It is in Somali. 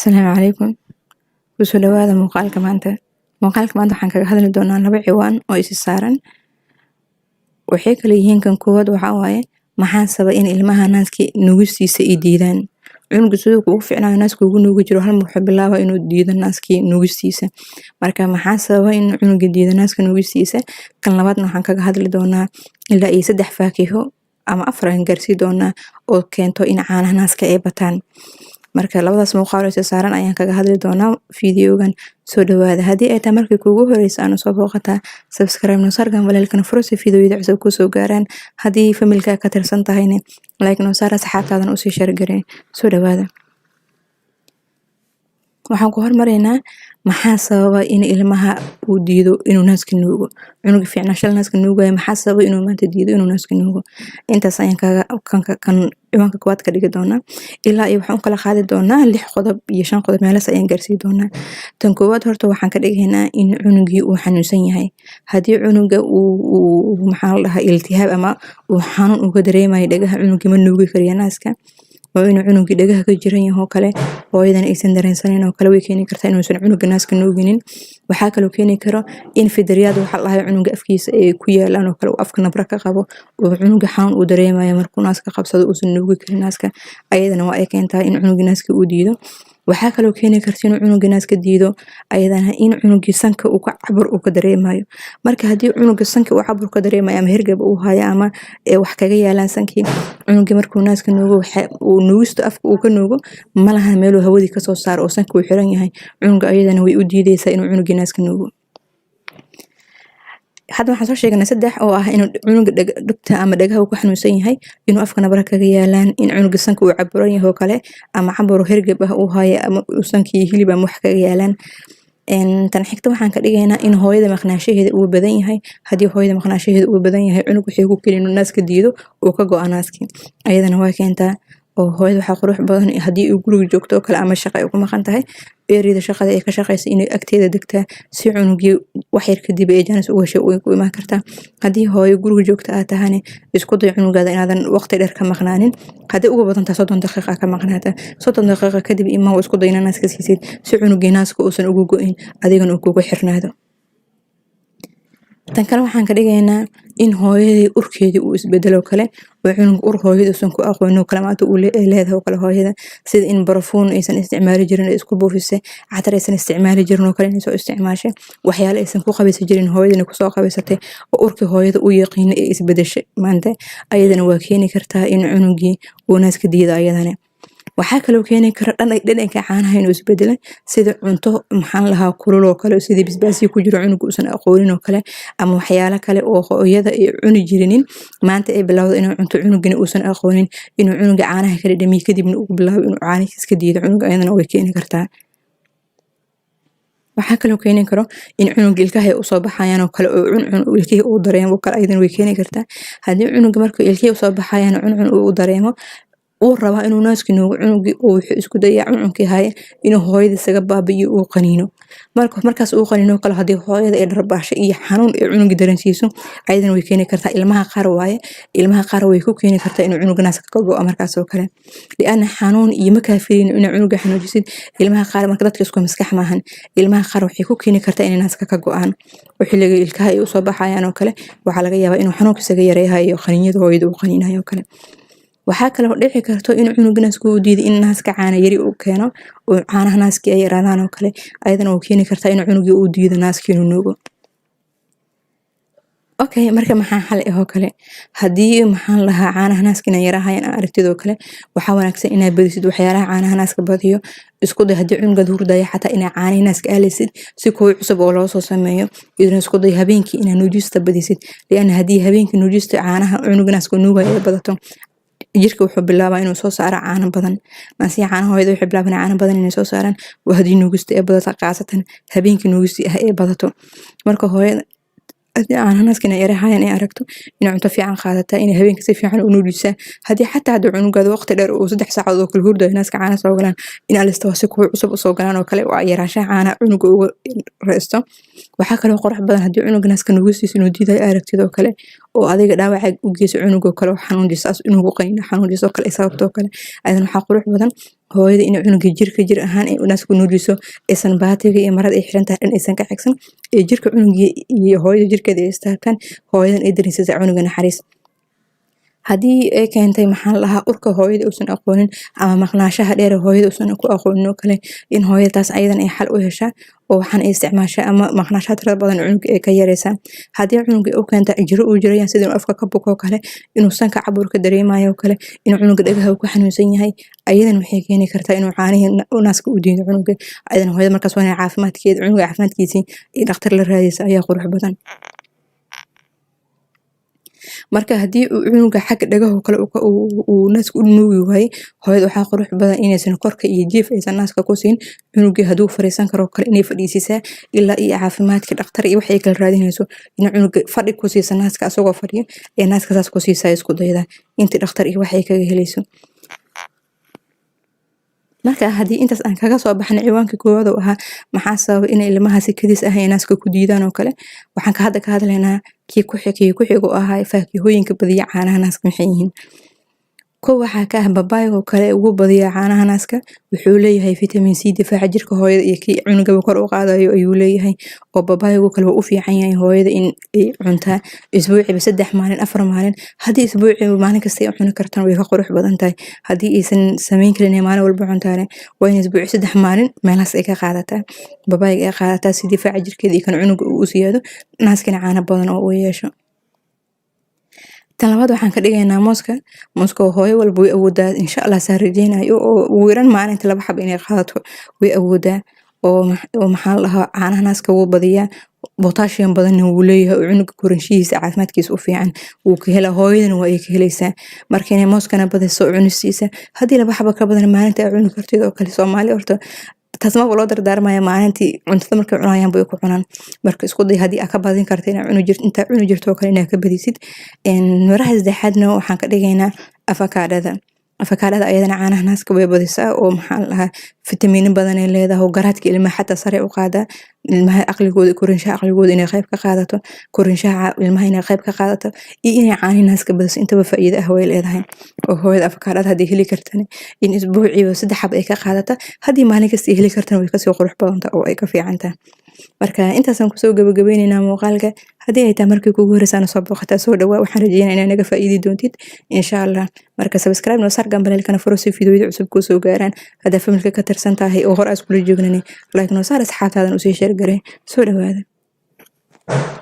Asalaamu calaykum. Kusoo dhawaada muuqaalka maanta. Muuqaalka maanta waxaan kaga hadli doonaa laba ciwaan oo isi saaran. Waxay kala yihiin: kan koowaad waxaa waaye, maxaa sababa in ilmaha naaska nuugistiisa ay diidaan? Cunuga siduu kuugu fiicnaayo naaska ugu nuugi jiro, hal mar wuxuu bilaabaa inuu diido naaskii nuugistiisa. Marka maxaa sababa in cunuga diido naaska nuugistiisa? Kan labaadna waxaan kaga hadli doonaa ilaa iyo saddex faakiho ama afar aan gaarsii doonaa oo keento in caanaha naaska ay bataan. Marka labadaas muuqaal oo isa saaran ayaan kaga hadli doonaa fiidiyogan. Soo dhawaada. Haddii ay tahay markii kuugu horeysa aanu soo booqataa, subscribe noo saar, gambaleelkana furo si fiidiyoyada cusub kusoo gaaraan. Haddii familka ka tirsan tahayna, like noo saar, asxaabtaadana usii share garee. Soo dhawaada. Waxaan ku hormaraynaa, maxaa sababa in ilmaha uu diido inuu naaska nuugo? Cunuga fiicnaa shal naaska nuugaya, maxaa sababa inuu maanta diido inuu naaska nuugo? Intaas ayaan kaga kan kan ciwaanka koowaad ka dhigi doonaa. Ilaa iyo waxaan u kala qaadi doonaa lix qodob iyo shan qodob meelahaas ayaan gaarsii doonaa. Tan koowaad horta waxaan ka dhigaynaa in cunugii uu xanuunsan yahay. Haddii cunuga uu, maxaa la dhahaa, iltihaab ama uu xanuun uga dareemayo dhagaha, cunugii ma nuugi karayo naaska. Waa inuu cunugii dhagaha ka jiran yahay oo kale, hooyadan aysan dareensanin oo kale, way keeni kartaa inuusan cunuga naaska nuuginin. Waxaa kaloo keeni karo in fidriyaad waxa la dhahayo cunuga afkiisa ay ku yaalaan oo kale, uu afka nabra ka qabo, oo cunuga xanuun uu dareemayo markuu naaska qabsado, uusan nuugi karin naaska. Ayadana waa ay keentaa in cunuga naaska uu diido. Waxaa kaloo keeni karta inuu cunuga naaska diido ayadana in cunugii sanka uu ka cabur uu ka dareemayo. Marka haddii cunuga sanka uu cabur ka dareemayo ama hergab uu hayo ama wax kaga yaalaan sankii, cunugii markuu naaska nuugo, waxa uu nuugisto afka uu ka nuugo malaha meeluu hawadii kasoo saaro oo sanka uu xiran yahay cunuga, ayadana way u diideysaa inuu cunugii naaska nuugo. Hadda waxaan soo sheegnay saddex oo ah inuu cunuga dhegta ama dhagaha uu ku xanuunsan yahay, inuu afka nabara kaga yaalaan, in cunuga sanka uu caburan yahay oo kale ama caburo hergeb ah uu hayo ama uu sankii hilib ama wax kaga yaalaan. Tan xigta waxaan ka dhigaynaa in hooyada maqnaashaheeda uu badan yahay. Haddii hooyada maqnaashaheeda uu badan yahay, cunug waxay ku keenin inuu naaska diido, uu ka go'a naaskii. Ayadana waa keentaa oo hooyada waxaa qurux badan haddii uu guriga joogto oo kale ama shaqa ay ku maqan tahay, erida shaqada ay ka shaqeysa inay agteeda degtaa si cunugii wax yar kadib ay jaanis uga heshay way ku imaan kartaa. Haddii hooyo guriga joogta aad tahane, isku day cunugaada inaadan waqti dheer ka maqnaanin. Haddii ugu badan tahay 30 daqiiqa ka maqnaata, 30 daqiiqa kadib imaa, isku day inaad naaska siisid si cunugii naaska uusan ugu go'in, adigana uu kugu xirnaado. Tan kale waxaan ka dhigaynaa in hooyadii urkeedii uu isbedelo kale, oo cunug ur hooyada uusan ku aqoonin oo kale maanta uu leedahay oo kale hooyada, sida in barafuun aysan isticmaali jirin ay isku buufisay, catar aysan isticmaali jirin oo kale inay soo isticmaashay, waxyaalo aysan ku qabaysan jirin hooyadana kusoo qabaysatay, oo urkii hooyada u yaqiinay ee isbedeshay maanta. Ayadana waa keeni kartaa in cunugii uu naaska diido. Ayadana waxaa kaloo keeni kara dhadhanka caanaha inuu isbedelay, sida cunto, maxaan lahaa, kulul oo kale, sidii basbaasii ku jiro cunuga uusan aqoonin oo kale, ama waxyaalo kale oo hooyada ay cuni jirinin maanta ay bilowdo inuu cunto, cunugana uusan aqoonin, inuu cunuga caanaha kala dhamiyo, kadibna uu bilaabo inuu caanihiis iska diido cunuga. Ayadana way keeni kartaa. Waxaa kaloo keeni karo in cunuga ilkaha ay usoo baxayaan oo kale, oo cuncun ilkihii uu dareemo oo kale. Ayadana way keeni kartaa. Haddii cunuga marka ilkihii usoo baxayaan cuncun uu dareemo, uu rabaa inuu naaski nuugo, cunugii uu wuxuu isku dayaa cuncunkii haya inuu hooyada isaga baabi'iyo, uu qaniino. Marka markaas uu qaniino kale, haddii hooyada ay dharbaaxsho iyo xanuun ay cunuga dareensiiso, ayadana way keeni kartaa. Ilmaha qaar waaye, ilmaha qaar way ku keeni kartaa inuu cunuga naaska ka go'o markaas oo kale, li'anna xanuun iyo ma kaafilin inaa cunuga xanuujisid. Ilmaha qaar, marka dadka isku maskax maahan, ilmaha qaar waxay ku keeni kartaa inay naaska ka go'aan oo xilliga ilkaha ay usoo baxayaan oo kale waxaa laga yaabaa inuu xanuunka isaga yareeyayo iyo qaniinyada hooyada uu qaniinayo oo kale. Waxaa kaloo dhici karto in cunuga naaska uu diiday in naaska caana yari uu keeno oo caanaha naaskii ay yaraadaan oo kale. Ayadana uu keeni kartaa in cunugii uu diido naaskii inuu nuugo. Okay, marka maxaa xal ah oo kale? Haddii, maxaan lahaa, caanaha naaska inay yarahayaan aan aragtid oo kale, waxaa wanaagsan inaad badisid waxyaalaha caanaha naaska badiyo. Isku day haddii cunugaad hurdaya xataa inaa caanihi naaska aalaysid si kuwo cusub oo loo soo sameeyo. Iyadana isku day habeenkii inaad nuujista badisid, lianna haddii habeenkii nuujista caanaha cunuga naaska nuugaya ay badato, jirka wuxuu bilaabaa inuu soo saaro caano badan. Naasiya caanaha hooyada waxay bilaabaan caano badan inay soo saaraan waa haddii nuugista ay badato, khaasatan habeenkii nuugista ah ay badato. Marka hooyada haddii caanaha naaska inay yarahayaan ay aragto, inay cunto fiican qaadataa, inay habeenka si fiican u nuujisaa. Haddii xataa haddii cunugaada waqti dheer uu 3 saacadood oo kale hurdayo, naaska caanaha soo galaan, in alista waa si kuwa cusub usoo galaan oo kale, waa yaraanshaha caanaha cunuga uga reysto. Waxaa kaloo qurux badan haddii cunuga naaska nuugistiisa inuu diidayo aragtid oo kale. Oo adiga dhaawaca u geyso cunuga kale oo xanuunjiso, saas inuu ku qaniino xanuunjiso kale ay sababtoo kale. Ayadan waxaa qurux badan hooyada inay cunuga jirka jir ahaan ay naaska nuujiso, aysan baatiga iyo marada ay xiran tahay dhan aysan ka xigsan, ee jirka cunuga iyo hooyada jirkeeda ay istaagtaan, hooyadan ay dareensiisa cunuga naxariis. Haddii ay keentay, maxaa la dhahaa, urka hooyada uusan aqoonin ama maqnaanshaha dheer ee hooyada uusan ku aqoonin oo kale, in hooyada taas ayadan ay xal u heshaa oo waxaan ay isticmaashaa ama maqnaanshaha tirada badan cunuga ay ka yareysaa. Haddii cunuga u keenta jiro uu jiraya, sida inuu afka ka buko oo kale, inuu sanka cabur ka dareemayo oo kale, inuu cunuga dhagaha uu ku xanuunsan yahay, ayadan waxay keeni kartaa inuu caanihii naaska u diido cunuga. Ayadan hooyada markaas waa inay caafimaadkeeda, cunuga caafimaadkiisii iyo dhakhtar la raadiysa ayaa qurux badan. Marka haddii uu cunuga xagga dhagaha oo kale uu naaska u nuugi waayey, hooyada waxaa qurux badan inaysan korka iyo jiif aysan naaska ku siin cunugii. Hadduu fariisan karo kale, inay fadhiisisaa ilaa iyo caafimaadka dhakhtar iyo waxay kala raadinayso. In cunuga fadhi ku siisa naaska asagoo fadhiyo ee naaska saas ku siisaa, isku dayda intii dhakhtar iyo waxay kaga helayso. Marka haddii intaas aan kaga soo baxnay ciwaanka koowaad oo ahaa maxaa sababa inay ilmaha si kadis ah ay naaska ku diidaan oo kale, waxaan ka hadda ka hadlaynaa kii ku xig oo ahaa faakihooyinka badiya caanaha naaska maxay yihiin. Kow waxaa ka ah babaayga oo kale, ugu badiya caanaha naaska. Wuxuu leeyahay vitamin C, difaaca jirka hooyada iyo kii cunugaba kor u qaadayo ayuu leeyahay. Oo babaayga kale waa u fiican yahay hooyada in ay cuntaa isbuuciba 3 maalin, 4 maalin. Haddii isbuuciba maalin kasta ay cuni kartaan, way ka qurux badan tahay. Haddii aysan samayn karin inay maalin walba cuntaane, waa in isbuuci 3 maalin meelahaas ay ka qaadataa, babaayga ay qaadataa, si difaaca jirkeeda iyo kan cunuga uu u siyaado, naaskana caano badan oo uu yeesho. Tan labaad waxaan ka dhigaynaa mooska. Mooska oo hooyo walba way awoodaa, insha Allah, saa rajeynayo, oo ugu yaraan maalinta 2 xabo inay qaadato way awoodaa. Oo maxaa la dhahaa, caanaha naaska wuu badiyaa, potassium badanna wuu leeyahay, oo cunuga koronshihiisa caafimaadkiisa u fiican wuu ka helaa, hooyadana waa ay ka helaysaa. Marka inay mooskana badiso cunistiisa, haddii 2 xabo ka badan maalinta ay cuni kartid oo kale. Soomaali horta taas maba loo dardaarmaya, maalintii cuntada markay cunayaan bay ku cunaan. Marka isku day haddii aad ka badin karto inaad cuni jirto, intaa cuni jirto oo kale inaad ka badisid. Miraha saddexaadna waxaan ka dhigaynaa afakaadhada. Afakaadhada ayadana caanaha naaska way badisaa, oo maxaa la dhahaa, fitamiino badan ay leedahay, oo garaadka ilmaha xataa sare u qaadaa, ilmaha aqligooda, korinshaha aqligooda inay qayb ka qaadato, korinshaha ilmaha inay qayb ka qaadato iyo inay caanihi naaska badiso, intaba faa'iido ah way leedahay. Oo hooyada afakaadhada haddii heli kartana, in isbuuciiba 3 xab ay ka qaadata. Haddii maalin kasta ay heli kartana, way kasii qurux badantahay oo ay ka fiican tahay. Marka intaasaan kusoo gabagabeyneynaa muuqaalka. Haddii ay tahay markii kugu horreysaan soo booqataa, soo dhawaa. Waxaan rajeynaa inaa naga faa'iidi doontid, insha Allah. Marka subscribe noo saar, gambaleelkana furo si fiidiyoyada cusub kuu soo gaaraan. Haddaa familka ka tirsan tahay oo hore aas kula joognani, like noo saar, asxaabtaadan usii share garee. Soo dhawaada.